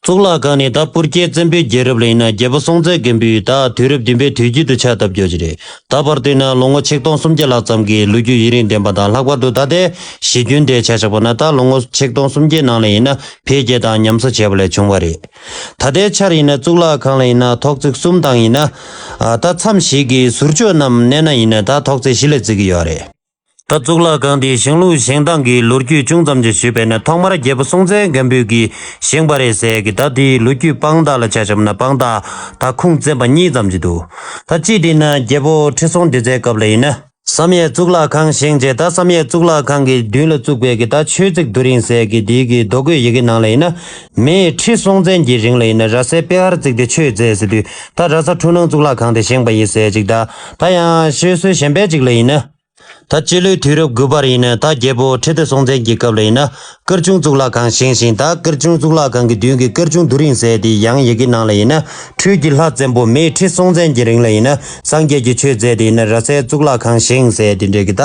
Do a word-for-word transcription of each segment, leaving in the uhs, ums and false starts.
གཙུག་ལག་ཁང་ནི་ད་སྤུར་རྒྱལ་བཙན་པོའི་རྒྱལ་རབས་ལ་ཡིན་ན་རྒྱལ་པོ་སྲོང་བཙན་སྒམ་པོས་ད་དུས་རབས་བདུན་པའི་དུས་དཀྱིལ་དུ་ཕྱག་བཏབ་ཡོད་ཀྱི་རེད། ད་བར་དུ་ཡིན་ན་ལོ་ངོ་ཆིག་སྟོང་སུམ་བརྒྱ་ལྷག་ཙམ་གྱི་ལོ་རྒྱུས་ཡུན་རིང་ལྡན་པ་དང་། ལྷག་པར་དུ་ད་ལྟའི་གཞི་རྒྱུན་དེ་ཆ་བཞག་པ་ན་ད་ལོ་ངོ་ཆིག་སྟོང་སུམ་བརྒྱའི་ནང་ལ་ཡིན་ན་འཕེལ་རྒྱས་དང་ཉམས་གསོ་བྱས་པ་ལས་བྱུང་བ་རེད། ད་ལྟའི་ཆར་ཡིན་ན་གཙུག་ལག་ཁང་ལ་ཡིན་ན་ཐོག་བརྩེགས་གསུམ་དང་ཡིན་ན། ཨ། ད་མཚམས་ཤིག་གི་ཟུར་ཕྱོགས་རྣམས་མནན་ན་ཡིན་ན་ད་ཐོག་བརྩེགས་བཞི་ལ་བརྩི་གི་ཡོད་རེད། ད་གཙུག་ལག་ཁང་དེའི་བཞེངས་ལུགས་བཞེངས་སྟངས་ཀྱི་ལོ་རྒྱུས་ཅུང་ཙམ་ཅིག་ཞུས་པས་ན། ཐོག་མར་རྒྱལ་པོ་སྲོང་བཙན་སྒམ་པོས་ཀྱིས་བཞེངས་པ་རེད་ཟེར་གི། ད་དེའི་ལོ་རྒྱུས་དཔང་རྟགས་ལ་ཆ་བཞག་ན་དཔང་རྟགས་ད་ཁུངས་བཙན་པ་གཉིས་ཙམ་ཅིག་འདུག་ད་གཅིག་དེ་ན་རྒྱལ་པོ་ཁྲི་སྲོང་ལྡེ་བཙན་སྐབས་ལ་ཡིན་ན། བསམ་ཡས་གཙུག་ལག་ཁང་བཞེངས་རྗེས་ད་བསམ་ཡས་གཙུག་ལག་ཁང་གི་མདུན་ལ་བཙུགས་པའི་གི་ད་ཆོས་བརྩེགས་རྡོ་རིང་ཟེར་གི་དེའི་གི་རྡོ་བརྐོས་ཡི་གེ་ནང་ལ་ཡིན་ན། མེས་ཁྲི་སྲོང་བཙན་གྱི་རིང་ལ་ཡིན་ན་ར་སའི་པེ་ཧར་བརྩིགས་ཏེ་ཆོས་མཛད་ཟེར་དུས། ད་ར་ས་འཕྲུལ་སྣང་གཙུག་ལག་ཁང་དེ་བཞེངས་པ་ཡིན་ཟེར་ཅིག་ད་ད་ཡང་ཤོད་སྲོལ་གཞན་པའི་ཅིག་ལ་ཡིན་ན། ད་སྤྱི་ལོའི་དུས་རབས་དགུ་པར་ཡིན་ན་ད་རྒྱལ་པོ་ཁྲི་ལྡེ་སྲོང་བཙན་གྱི་སྐབས་ལ་ཡིན་ན་དཀར་ཆུང་གཙུག་ལག་ཁང་བཞེངས་ཤིང་། ད་དཀར་ཆུང་གཙུག་ལག་ཁང་གི་མདུན་གྱི་དཀར་ཆུང་རྡོ་རིང་ཟེར་དེ་ཡང་ཡི་གེ་ནང་ལ་ཡིན་ན། འཕྲུལ་གྱི་ལྷ་བཙན་པོ་མེས་ཁྲི་སྲོང་བཙན་གྱི་རིང་ལ་ཡིན་ན་སངས་རྒྱས་ཀྱི་ཆོས་མཛད་དེ་ཡིན་ན་ར་སའི་གཙུག་ལག་ཁང་བཞེངས་ཟེར་དེ་འདྲས་ཀྱི་ད་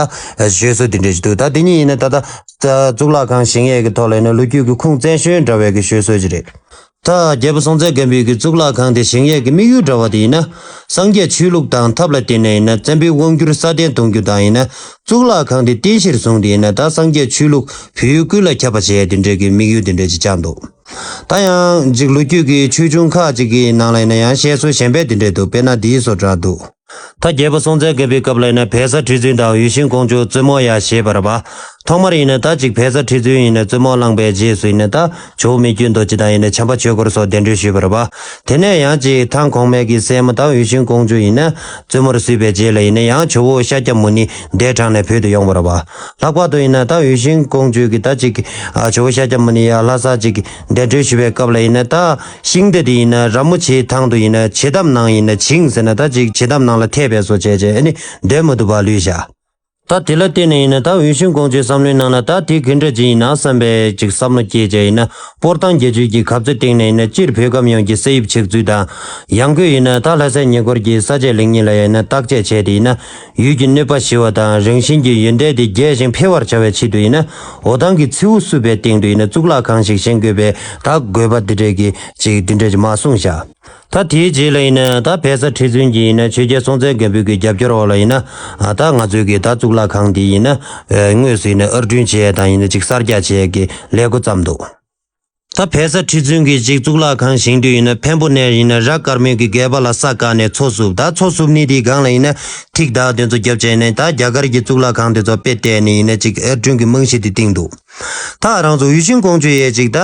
ཤོད་སྲོལ་དེ་འདྲས་ཅིག་འདུག་ད་དེ་གཉིས་ཡིན་ན་ད་ད་གཙུག་ལག་ཁང་བཞེངས་ཡས་ཀྱི་ཐོག་ལ་ཡིན་ན་ལོ་རྒྱུས་ཀྱི་ཁུངས་བཙན་ཤོས་འདྲ་བའི་གི་ཤོད་སྲོལ་ཅིག་རེད། ད་རྒྱལ་པོ་སྲོང་བཙན་སྒམ་པོའི་གི་གཙུག་ལག་ཁང་དེ་བཞེངས་ཡས་ཀྱི་དམིགས་ཡུལ་འདྲ་བ་དེ་ཡིན་ན། སངས་རྒྱས་ཆོས་ལུགས་དང་ཐབས་ལ་བརྟེན་ནས་ཡིན་ན་བཙན་པོའི་དབང་སྒྱུར་སྲ་བརྟན་གཏོང་རྒྱུ་དང་ཡིན་ན། གཙུག་ལག་ཁང་དེ་རྟེན་གཞིར་བཟུང་སྟེ་ཡིན་ན་ད་སངས་རྒྱས་ཆོས་ལུགས་བོད་ཡུལ་ཀུན་ལ་ཁྱབ་པ་བྱས་དེ་འདྲའི་གི་དམིགས་ཡུལ་དེ་འདྲ་ཅིག་བཅངས་འདུག་ད་ཡང་ཅིག་ལོ་རྒྱུས་ཀྱི་ཆོས་འབྱུང་ཁག་ཅིག་གི་ནང་ལ་ཡིན་ན་ཡང་བཤད་སྲོལ་གཞན་པའི་དེ་འདྲ་འདུག་དཔེར་ན་འདིའི་བཟོ་འདྲ་འདུག་ད་རྒྱལ་པོ་སྲོང་བཙན་སྒམ་པོའི་སྐབས་ལ་ཡིན་ན་བལ་བཟའ་ཁྲི་བཙུན་དང་ཡིད་བཞིན་ཀོང་ཇོ་བཙུན་མོ་ཡ་ཞེས་པ་རེད་པ། ཐོག་མར་ཡིན་ན་ད་ཅིག་བལ་བཟའ་ཁྲི་བཙུན་ཡིན་ན་བཙུན་མོ་བླངས་པའི་རྗེས་སུ་ཡིན་ན་ད་ཇོ་བོ་མི་བསྐྱོད་རྡོ་རྗེ་དང་ཡིན་ན་བྱམས་པ་ཆོས་འཁོར་སོགས་གདན་འདྲེན་ཞུས་པ་རེད་པ། དེ་ནས་ཡང་ཅིག་ཐང་གོང་མའི་གི་སྲས་མོ་དང་ཡིད་བཞིན་ཀོང་ཇོ་ཡིན་ན་བཙུན་མོར་བསུས་པའི་རྗེས་ལ་ཡིན་ན་ཡང་ཇོ་བོ་ཤཱཀྱ་མུ་ནི་མདའ་དྲངས་ནས་བོད་དུ་ཡོང་བ་རེད་པ། ལྷག་པར་དུ་ཡིན་ན་ད་ཡིད་བཞིན་ཀོང་ཇོ་གིས་ད་ཅིག་ཨ་ཇོ་བོ་ཤཱཀྱ་མུ་ནི་ཡ་ལྷ་ས་ཅིག་གདན་འདྲེན་ཞུ་བའི་སྐབས་ལ་ཡིན་ན་ད་ཤིང་རྟ་དེ་ཡིན་ན་ར་མོ་ཆེའི་ཐང་དུ་ཡིན་ན་བྱེ་འདམ་ནང་ཡིན་ན་བྱིང་ཟེར་ན་ད་ཅིག་བྱེ་འདམ་ནང་ལ་ཐལ་བའི་བཟོ་བྱས་བྱས་ཨ་ནི་སྡོད་མ་ཐུབ་པ་ལུས་བཞག་ད་དེ་ལ་བརྟེན་ནས་ཡིན་ན་ད་ཡིད་བཞིན་ཀོང་ཇོའི་བསམ་བློའི་ནང་ལ་ད་དེ་ག་འདྲ་ཅིག་ཡིན་ན་བསམ་པའི་ཅིག་བསམ་བློ་སྐྱེས་བྱས་ཡིན་ན་སྤོར་ཐང་བརྒྱད་ཅུའི་གི་ཁབ་རྩེ་སྟེང་ནས་ཡིན་ན་སྤྱིར་བོད་ཁམས་ཡོངས་ཀྱི་ས་དབྱིབས་ཆགས་ཚུལ་དང་། ཡང་སྒོས་ཡིན་ན་ད་ལྷ་སའི་ཉེ་འཁོར་གྱི་ས་དཔྱད་ལེགས་ཉེས་ལ་ཡིན་ན་བརྟག་དཔྱད་བྱས་ཏེ་ཡིན་ན། ཡུལ་གྱི་གནོད་པ་ཞི་བ་དང་རང་བཞིན་གྱི་ཡོན་ཏན་དེ་རྒྱས་ཤིང་འཕེལ་བར་བྱ་བའི་ཆེད་དུ་ཡིན་ན། འོ་ཐང་གི་མཚེའུ་བསུབ་པའི་སྟེང་དུ་ཡིན་ན་གཙུག་ལག་ཁང་ཞིག་བཞེངས་དགོས་པའི་ད་དགོས་པ་འདི་འདྲས་ཀྱི་ཅིག་འདི་འདྲས་ཀྱི་མ་གསུངས་བཞག་ད་དེའི་རྗེས་ལ་ཡིན་ན་ད་བལ་བཟའ་ཁྲི་བཙུན་གྱིས་ཡིན་ན་ཆོས་རྒྱལ་སྲོང་བཙན་སྒམ་པོའི་གི་རྒྱབ་སྐྱོར་འོག་ལ་ཡིན་ན། ད་ང་ཚོའི་གི་ད་གཙུག་ལག་ཁང་འདི་ཡིན་ན་དངོས་སུ་ཡིན་ན་ཨར་སྐྲུན་བྱས་དང་ཡིན་ན་ཅིག་གསར་རྒྱག་བྱས་ཀྱི་ལས་འགོ་བརྩམས་འདུག་ད་བལ་བཟའ་ཁྲི་བཙུན་གྱིས་ཅིག་གཙུག་ལག་ཁང་བཞེངས་དུས་ཡིན་ན་འཕན་པོ་ནས་ཡིན་ན་ར་དཀར་མོའི་གི་སྒལ་པ་ལ་ས་བཀག་ནས་མཚོ་བསུབ། ད་མཚོ་བསུབ་ནི་དེའི་སྒང་ལ་ཡིན་ན་ཐིག་བདག་དེ་ཚོ་རྒྱབ་བྱས་ནས་ད་རྒྱ་གར་གྱི་གཙུག་ལག་ཁང་དེ་ཚོ་དཔེ་བལྟས་ནས་ཡིན་ན་ཅིག་ཨར་སྐྲུན་གྱི་རྨང་གཞི་དེ་བཏིང་འདུག་ད་རང་ཚོ་ཡིད་བཞིན་ཀོང་ཇོ་ཡས་ཅིག་ད་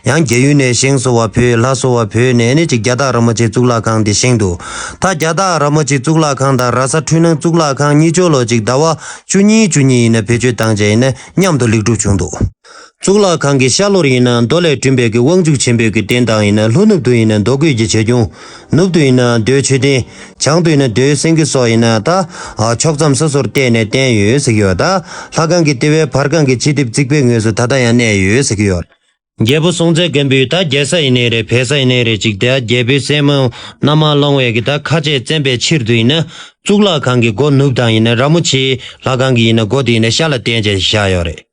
ཡང་རྒྱ་ཡུལ་ནས་ཞིང་བཟོ་བ་བོད་ལྷ་བཟོ་བ་བོད་ནས་ནི་ཅིག་རྒྱ་སྟག་ར་མོ་ཆེ་གཙུག་ལག་ཁང་དེ་བཞེངས་འདུག་ད་རྒྱ་སྟག་ར་མོ་ཆེ་གཙུག་ལག་ཁང་དང་ར་ས་འཕྲུལ་སྣང་གཙུག་ལག་ཁང་གཉིས་ཆོ་ལོ་ཅིག་ཟླ་བ་བཅུ་གཉིས་བཅུ་གཉིས་ཡིན་ན་བེད་སྤྱོད་བཏང་བྱས་ཡིན་ན་མཉམ་དུ་ལེགས་གྲུབ་བྱུང་འདུག་གཙུག་ལག་ཁང་གི་ཤར་ལྷོར་ཡིན་ན་རྡོ་ལས་བསྐྲུན་པའི་གི་དབང་ཕྱུག་ཆེན་པོའི་གི་རྟེན་དང་ཡིན་ན་ལྷོ་ནུབ་ཏུ་ཡིན་ན་རྡོ་བརྐོས་ཀྱི་བྱ་ཁྱུང་། ནུབ་ཏུ་ཡིན་ན་རྡོའི་མཆོད་རྟེན། བྱང་དུ་ཡིན་ན་རྡོའི་སེང་གེ་སོགས་ཡིན་ན་ད་ཕྱོགས་མཚམས་སོ་སོར་བལྟས་ནས་བསྟན་ཡོད་ཟེར་གྱི་ཡོད། ད་ལྷ་ཁང་གི་ལྟེ་བའི་བར་ཁང་གི་ཕྱི་ལྡེབས་རྩིག་པའི་ངོས་སུ་ད་ལྟ་ཡང་གནས་ཡོད་ཟེར་གྱི་ཡོད། རྒྱལ་པོ་སྲོང་བཙན་སྒམ་པོས་ད་རྒྱལ་ས་ཡིན་ནའི་རེད་བལ་ས་ཡིན་ནའི་རེད་ཅིག་དེ་རྒྱལ་པོའི་སྲས་མོ་མནའ་མར་སློང་བའི་གི་ད་ཁ་ཆད་བཙན་པའི་ཕྱིར་དུ་ཡིན་ན་གཙུག་ལག་ཁང་གི་སྒོ་ནུབ་དང་ཡིན་ན་ར་མོ་ཆེའི་ལྷ་ཁང་གི་ཡིན་ན་སྒོ་དེ་ཡིན་ན་ཤར་ལ་བསྟན་བྱས་བཞག་ཡོད་རེད།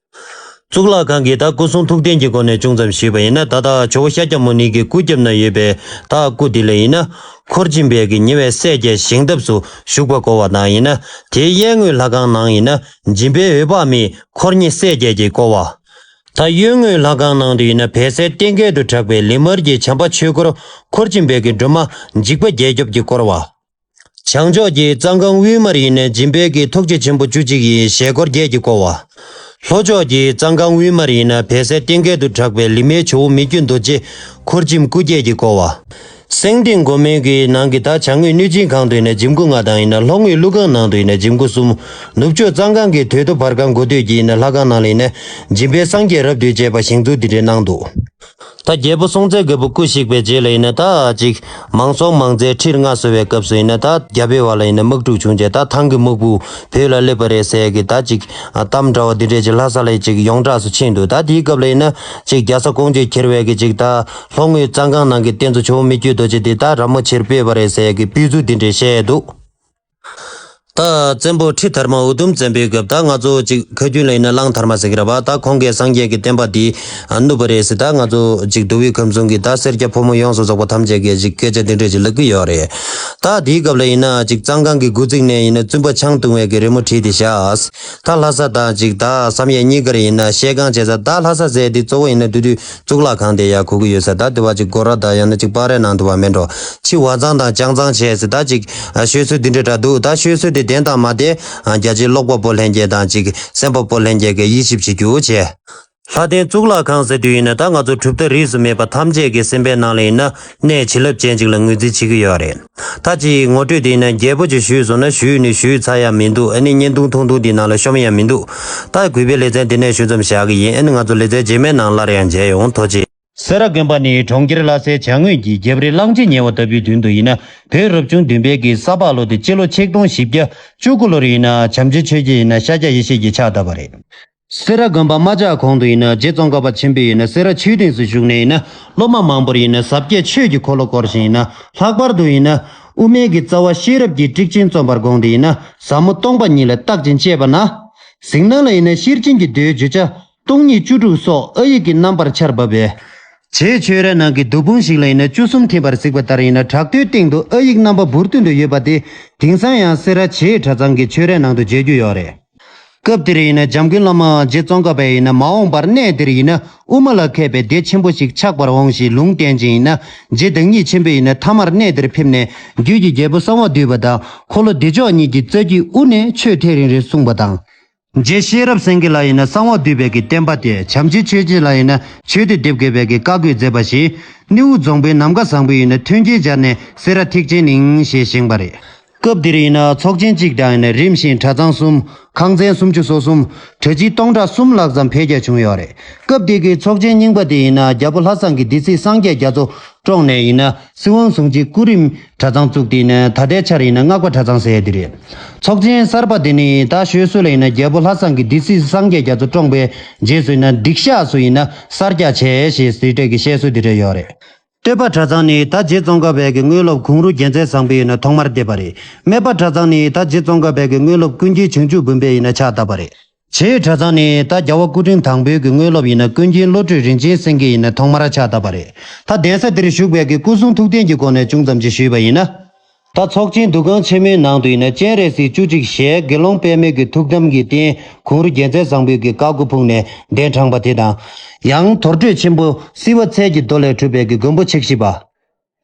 གཙུག་ལག་ཁང་གི་ད་སྐུ་གསུང་ཐུགས་རྟེན་གྱི་སྒོ་ནས་ཅུང་ཙམ་ཞུས་པ་ཡིན་ན་ད་ལྟ་ཇོ་བོ་ཤཱཀྱ་མུ་ནེ་གི་སྐུ་རྒྱབ་ན་ཡོད་པའི་ད་སྐུ་དེ་ལ་ཡིན་ན་འཁོར་སྦྱིན་པའི་གི་ཉེ་བའི་སྲས་བརྒྱད་བཞེངས་ཐབས་སུ་བཞུགས་པ་བསྐོར་བ་དང་ཡིན་ན་དེའི་གཡས་ངོས་ལྷ་ཁང་ནང་ཡིན་ན་སྦྱིན་པའི་འོད་དཔག་མེད་འཁོར་ཉེ་སྲས་བརྒྱད་ཀྱིས་བསྐོར་བ། ད་གཡོན་ངོས་ལྷ་ཁང་ནང་དུ་ཡིན་ན་བལ་སའི་རྟེན་སྐལ་དུ་གྲགས་པའི་ལི་དམར་གྱི་བྱམས་པ་ཆོས་འཁོར་འཁོར་སྦྱིན་པའི་གི་སྒྲོལ་མ་འཇིགས་པ་བརྒྱད་སྐྱོབ་ཀྱིས་བསྐོར་བ། བྱང་ཕྱོགས་ཀྱི་གཙང་ཁང་དབུས་མར་ཡིན་ན་སྦྱིན་པའི་གི་ཐུགས་རྗེ་ཆེན་པོ་བཅུ་གཅིག་ཡིས་ཞལ་སྒོར་བརྒྱད་ཀྱིས་བསྐོར་བ། ལྷོ་ཕྱོགས་ཀྱི་གཙང་ཁང་དབུས་མར་ཡིན་ན་བལ་སའི་རྟེན་སྐལ་དུ་གྲགས་པའི་ལི་མའི་ཇོ་བོ་མི་བསྐྱོད་རྡོ་རྗེ་འཁོར་སྦྱིན་སྐུ་བརྒྱད་ཀྱིས་བསྐོར་བ། སེང་ལྡེང་སྒོ་མོའི་གི་ནང་གི་ད་བྱ་དངོས་གནོད་སྦྱིན་ཁང་དུ་ཡིན་ན་སྦྱིན་སྐུ་ལྔ་དང་ཡིན་ན་ལྷོ་ངོས་ཀླུ་ཁང་ནང་དུ་ཡིན་ན་སྦྱིན་སྐུ་གསུམ། ནུབ་ཕྱོགས་གཙང་ཁང་གི་དོས་ཐོ་བར་ཁང་སྒོ་སྟོད་ཀྱི་ཡིན་ན་ལྷ་ཁང་ནང་ལ་ཡིན་ན་སྦྱིན་པའི་སངས་རྒྱས་རབ་ཏུ་བྱེད་པ་བཞེངས་ཚུལ་འདི་འདྲའི་གནང་འདུག་ད་རྒྱལ་པོ་སྲོང་བཙན་སྒམ་པོ་སྐུ་གཤེགས་པའི་རྗེས་ལ་ཡིན་ན་ད་ཅིག་མང་སྲོང་མང་བཙན་ཁྲི་ལྔ་སོ་བའི་སྐབས་སུ་ཡིན་ན་ད་རྒྱ་བོད་བར་ལ་ཡིན་ན་དམག་འཁྲུག་བྱུང་རྗེས་ད་ཐང་གི་དམག་དཔུང་བོད་ལ་སླེབས་པ་རེད་ཟེར་གི་ད་ཅིག་གཏམ་འདྲ་བ་འདི་འདྲས་ཅིག་ལྷ་ས་ལ་ཅིག་ཡོངས་གྲགས་སུ་ཕྱིན་འདུག་ད་དེའི་སྐབས་ལ་ཡིན་ན་ཅིག་རྒྱ་བཟའ་ཀོང་ཇོས་ཁྱེར་བའི་གི་ཅིག་ད་ལྷོ་ངོས་གཙང་ཁང་ནང་གི་རྟེན་གཙོ་ཇོ་བོ་མི་བསྐྱོད་རྡོ་རྗེ་འདི་ད་ར་མོ་ཆེར་སྤོས་པ་རེད་ཟེར་གི་དཔེ་མཛོད་འདི་འདྲས་བཤད་འདུག་ད་བཙན་པོ་ཁྲི་དར་མ་འུ་དུམ་བཙན་པོའི་སྐབས། ད་ང་ཚོ་ཅིག་ཁ་རྒྱུན་ལ་ཡིན་ན་གླང་དར་མ་ཟེར་གྱི་རེད་པ། ད་ཁོང་གིས་སངས་རྒྱས་ཀྱི་བསྟན་པ་འདི་བསྣུབས་པ་རེད་ཟེར། ད་ང་ཚོ་ཅིག་མདོ་དབུས་ཁམས་གསུམ་གྱི་ད་སེར་སྐྱ་ཕོ་མོ་ཡོངས་སུ་རྫོགས་པ་ཐམས་ཅད་ཀྱིས་ཅིག་སྐད་ཆ་འདི་འདྲས་ཅིག་ལབ་ཀྱི་ཡོད་རེད། ད་དེའི་སྐབས་ལ་ཡིན་ན་ཅིག་གཙང་ཁང་གི་དགུ་ཚིགས་ནས་ཡིན་ན་བཙུན་པ་ཆང་བཏུང་བའི་གི་རི་མོ་བྲིས་ཏེ་བཞག། ད་ལྷ་ས་དང་ཅིག་ད་བསམ་ཡས་གཉིས་ཀར་ཡིན་ན་བཤས་ཁང་བྱས་ས། ད་ལྷ་ས་ཟེར་དེ་གཙོ་བོ་ཡིན་ན་དེ་དུས་གཙུག་ལག་ཁང་དེ་ཡར་གོ་གི་ཡོད་ས། ད་དེ་བ་ཅིག་སྒོ་ར་དང་ཡང་ན་ཅིག་སྤ་རའི་ནང་དུ་བ་མེད་འགྲོ། ཕྱི་བ་ཚང་དང་ལྕང་ཚང་བྱས་ཟེར། ད་ཅིག་ཤོད་སྲོལ་འདི་འདྲ་འདྲ་འདུག། ད་ཤོད་སྲོལ་དེ་བདེན་དང་མ་བདེན་རྒྱ་ཆེའི་ཀློག་པ་པོ་ལྷན་རྒྱས་དང་ཅིག་གསན་པ་པོ་ལྷན་རྒྱས་ཀྱིས་དབྱེ་ཞིབ་བྱེད་རྒྱུ་བྱས། ལྷ་ལྡན་གཙུག་ལག་ཁང་ཟེར་དུས་ཡིན་ན་ད་ང་ཚོ་གྲུབ་མཐའ་རིས་སུ་མེད་པ་ཐམས་ཅད་ཀྱི་སེམས་པའི་ནང་ལ་ཡིན་ན་གནས་བྱིན་རླབས་ཅན་ཅིག་ལ་ངོས་འཛིན་བྱེད་ཀྱི་ཡོད་རེད། ད་ཅིག་ངོ་སྤྲོད་དེ་ཡིན་ན་རྒྱས་པོ་ཅིག་ཞུས་སོང་ན་ཞུས་ནས་ཞུས་ཚར་ཡ་མི་འདུག། ཨ་ནི་བརྙན་ཐུང་ཐུང་ཐུང་འདི་ནང་ལ་ཤོང་ཡ་མི་འདུག། ད་གུས་པའི་ལེ་ཚན་འདི་ནས་ཞུ་མཚམས་བཞག་གི་ཡིན། ཨ་ནི་ང་ཚོ་ལེ་ཚན་རྗེས་མའི་ནང་སླར་ཡང་མཇལ་ཡོང་། ཐུགས་རྗེ་ཆེ། སེ་ར་དགོན་པ་ནི་གྲོང་ཁྱེར་ལྷ་སའི་བྱང་ངོས་ཀྱི་རྒྱབ་རི་གླང་ཆེན་ཉེ་བ་ལྟ་བུའི་མདུན་དུ་ཡིན་ན། བོད་རབ་བྱུང་བདུན་པའི་གི་ས་ཕག་ལོ་དེ་སྤྱི་ལོ་ཆིག་སྟོང་བཞི་བརྒྱ་བཅུ་དགུ་ལོར་ཡིན་ན་བྱམས་ཆེན་ཆོས་རྗེ་ཡིན་ན་ཤཱཀྱ་ཡེ་ཤེས་ཀྱིས་ཕྱག་བཏབ་པ་རེད། སེ་ར་དགོན་པ་རྨ་བྱ་གོང་དུ་ཡིན་ན་རྗེ་ཙོང་ཁ་པ་ཆེན་པོས་ཡིན་ན་སེ་ར་ཆོས་སྡིངས་སུ་བཞུགས་ནས་ཡིན་ན་སློབ་མ་མང་པོར་ཡིན་ན་ཟབ་རྒྱས་ཆོས་ཀྱི་འཁོར་ལོ་བསྐོར་ཞིང་ཡིན་ན། ལྷག་པར་དུ་ཡིན་ན་དབུ་མའི་གི་རྩ་བ་ཤེས་རབ་ཀྱི་ཊིཀ་ཆེན་རྩོམ་པར་དགོངས་ཏེ་ཡིན་ན་ཟབ་མོ་སྟོང་པ་ཉིད་ལ་བརྟག་ཅིང་དཔྱད་པ་ན། གཟིགས་སྣང་ལ་ཡིན་ན་ཤེར་ཕྱིན་གྱི་མདོའི་བརྗོད་བྱ་སྟོང་ཉིད་བཅུ་དྲུག་སོགས་ཨ་ཡིག་གི་རྣམ་པར་འཆར་བ་བས། བྱེད་ཆོས་ར་ནང་གི་མདོ་དཔུང་ཞིག་ལ་ཡིན་ན་བཅུ་གསུམ་ཐིམ་པར་གཟིགས་པ་ལྟར་ཡིན་ན་བྲག་རྡོའི་སྟེང་དུ་ཨ་ཡིག་རྣམ་པ་འབུར་བཏོན་དུ་ཡོད་པ་དེ་དེང་སང་ཡང་སེ་ར་བྱེས་གྲྭ་ཚང་གི་ཆོས་རའི་ནང་དུ་མཇལ་རྒྱུ་ཡོད་རེད། སྐབས་དེར་ཡིན་ན་འཇམ་མགོན་བླ་མ་རྗེ་ཙོང་ཁ་པས་ཡིན་ན་མ་འོངས་པར་གནས་དེར་ཡིན་ན་དབུ་མ་ལ་མཁས་པའི་སྡེ་ཆེན་པོ་ཞིག་ཆགས་པར་འོང་ཞེས་ལུང་བསྟན་ཅིང་ཡིན་ན་རྗེ་བདག་ཉིད་ཆེན་པོས་ཡིན་ན་ཐ་མར་གནས་དེར་ཕེབས་ནས་རྒྱུད་ཀྱི་རྒྱལ་པོ་གསང་བ་འདུས་པ་དང་འཁོར་ལོ་བདེ་མཆོག་གཉིས་ཀྱི་རྩ་རྒྱུད་དབུ་ནས་ཆོས་ཐེངས་རེ་རེ་གསུངས་པ་དང་། རྗེ་ཤེས་རབ་སེང་གེ་ལ་ཡིན་ན་གསང་བ་འདུས་པའི་གི་བསྟན་པ་སྟེ་བྱམས་ཆེན་ཆོས་རྗེ་ལ་ཡིན་ན་ཆོས་སྡེ་འདེབས་དགོས་པའི་གི་བཀའ་བསྒོས་མཛད་པ་ཞིག་སྣེའུ་རྫོང་དཔོན་ནམ་མཁའ་བཟང་པོས་ཡིན་ན་མཐུན་རྐྱེན་སྦྱར་ནས་སེ་ར་ཐེག་ཆེན་གླིང་ཞེས་བཞེངས་པ་རེད། སྐབས་འདིར་ཡིན་ན་ཚོགས་ཆེན་གཅིག་དང་ཡིན་ན་རིམ་བཞིན་གྲྭ་ཚང་གསུམ། ཁང་ཚན་སུམ་ཅུ་སོ་གསུམ། གྲྭ་སྤྱི་སྟོང་ཕྲག་གསུམ་ལྷག་ཙམ་འཕེལ་རྒྱས་བྱུང་ཡོད་རེད། སྐབས་དེ་གི་ཚོགས་ཆེན་རྙིང་པ་དེ་ཡིན་ན་རྒྱལ་པོ་ལྷ་བཟང་གི་སྡེ་སྲིད་སངས་རྒྱས་རྒྱ་མཚོ་བཀྲོངས་ནས་ཡིན་ན་སྲིད་དབང་བཟུང་རྗེས་སྐུ་རིམ་གྲྭ་ཚང་བཙུགས་ཏེ་ཡིན་ན་ད་ལྟའི་ཆར་ཡིན་ན་སྔགས་པ་གྲྭ་ཚང་ཟེར་ཡ་དེ་རེད། ཚོགས་ཆེན་གསར་པ་དེ་ནི་ད་ཤོད་སྲོལ་ལ་ཡིན་ན་རྒྱལ་པོ་ལྷ་བཟང་གི་སྡེ་སྲིད་སངས་རྒྱས་རྒྱ་མཚོ་བཀྲོངས་པའི་རྗེས་སུ་ཡིན་ན་སྡིག་བཤགས་སུ་ཡིན་ན་གསར་རྒྱག་བྱས་ཞེས་ཟེར་འདྲ་གི་བཤད་སྲོལ་དེ་འདྲ་ཡོད་རེད། སྟོད་པ་གྲྭ་ཚང་ནི་ད་རྗེ་ཙོང་ཁ་པའི་གི་དངོས་སློབ་གུང་རུ་རྒྱལ་མཚན་བཟང་པོས་ཡིན་ན་ཐོག་མར་བཏེགས་པ་རེད། སྨད་པ་གྲྭ་ཚང་ནི་ད་རྗེ་ཙོང་ཁ་པའི་གི་དངོས་སློབ་ཀུན་མཁྱེན་བྱང་ཆུབ་འབུམ་པས་ཡིན་ན་ཕྱག་བཏབ་པ་རེད། བྱེས་གྲྭ་ཚང་ནི་ད་རྒྱལ་བ་སྐུ་ཕྲེང་དང་པོའི་གི་དངོས་སློབ་ཡིན་ན་ཀུན་མཁྱེན་བློ་གྲོས་རིན་ཆེན་སེང་གེ་ཡིན་ན་ཐོག་མར་ཕྱག་བཏབ་པ་རེད། ད་གདན་ས་འདིར་བཞུགས་པའི་གི་སྐུ་གསུང་ཐུགས་རྟེན་གྱི་སྐོར་ནས་ཅུང་ཙམ་ཅིག་ཞུས་པ་ཡིན་ན། ད་ཚོགས་ཆེན་འདུ་ཁང་ཆེན་མོའི་ནང་དུ་ཡིན་ན་སྤྱན་རས་གཟིགས་བཅུ་གཅིག་ཞལ་དགེ་སློང་པདྨའི་གི་ཐུགས་དམ་གྱི་རྟེན་གུང་རུ་རྒྱལ་མཚན་བཟང་པོའི་གི་བཀའ་བསྒོ་ཕུག་ནས་གདན་དྲངས་པ་དེ་དང་། ཡང་དོར་སྤྲོད་ཆེན་པོ་བསིལ་བ་མཚལ་གྱི་རྡོ་ལས་གྲུབ་པའི་གི་མགོན་པོ་ཆིག་ཤི་པ།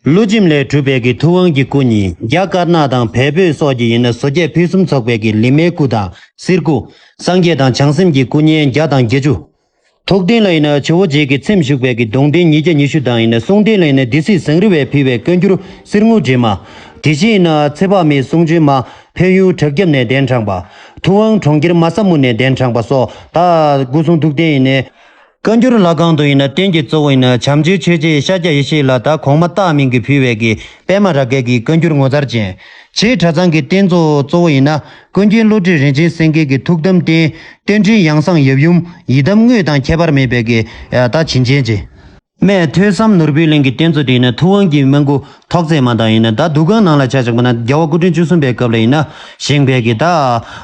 ཀླུ་འཇིམ་ལས་གྲུབ་པའི་གི་ཐུབ་དབང་གི་སྐུ་གཉིས། རྒྱ་དཀར་ནག་དང་བལ་བོད་སོགས་ཀྱི་ཡིན་ན་བཟོ་རྒྱས་ཕུན་སུམ་ཚོགས་པའི་གི་ལི་མའི་སྐུ་དང་གསེར་སྐུ། སངས་རྒྱས་དང་བྱང་སེམས་ཀྱི་སྐུ་བརྙན་བརྒྱ་དང་བརྒྱད་ཅུ། ཐུགས་རྟེན་ལ་ཡིན་ན་ཇོ་བོ་རྗེ་གི་ཚེམས་བཞུགས་པའི་གི་གདུང་རྟེན་ཉིས་བརྒྱ་ཉི་ཤུ་དང་ཡིན་ན་གསུང་རྟེན་ལ་ཡིན་ན་སྡེ་སྲིད་ཟངས་རི་བས་ཕུལ་བའི་བཀའ་འགྱུར་གསེར་དངུལ་འདྲེས་མ། དེ་བཞིན་ཡིན་ན་ཚེ་དཔག་མེད་གསུང་བྱོན་མ་ཕན་ཡུལ་བྲག་རྒྱབ་ནས་གདན་དྲངས་པ། ཐུབ་དབང་གྲོང་ཁྱེར་མ་ས་མུ་ནས་གདན་དྲངས་པ་སོགས་ད་སྐུ་གསུང་ཐུགས་རྟེན་ཡིན་ནས། བཀའ་འགྱུར་ལྷ་ཁང་དུ་ཡིན་ན་རྟེན་གྱི་གཙོ་བོ་ཡིན་ན་བྱམས་ཆེན་ཆོས་རྗེ་ཤཱཀྱ་ཡེ་ཤེས་ལ་ད་གོང་མ་སྟག་སྨན་གྱིས་ཕུལ་བའི་གི་པདྨ་རཱ་གའི་གི་བཀའ་འགྱུར་ངོ་མཚར་ཅན། བྱེས་གྲྭ་ཚང་གི་རྟེན་གཙོ་གཙོ་བོ་ཡིན་ན་ཀུན་མཁྱེན་བློ་གྲོས་རིན་ཆེན་སེང་གེ་གི་ཐུགས་དམ་རྟེན་རྟེན་འབྲེལ་ཡང་གསང་ཡབ་ཡུམ་ཡི་དམ་དངོས་དང་ཁྱད་པར་མེད་པའི་གི་ད་བྱིན་ཅན་ཅན། སྨད་ཐོས་བསམ་ནོར་བུའི་གླིང་གི་རྟེན་གཙོ་དེ་ཡིན་ན་ཐུབ་དབང་གི་སྨན་སྐུ་ཐོག་བརྩེགས་མ་དང་ཡིན་ན་ད་འདུ་ཁང་ནང་ལ་ཆ་བཞག་པ་ན་རྒྱལ་བ་སྐུ་ཕྲེང་བཅུ་གསུམ་པའི་སྐབས་ལ་ཡིན་ན་བཞེངས་པའི་གི་ད་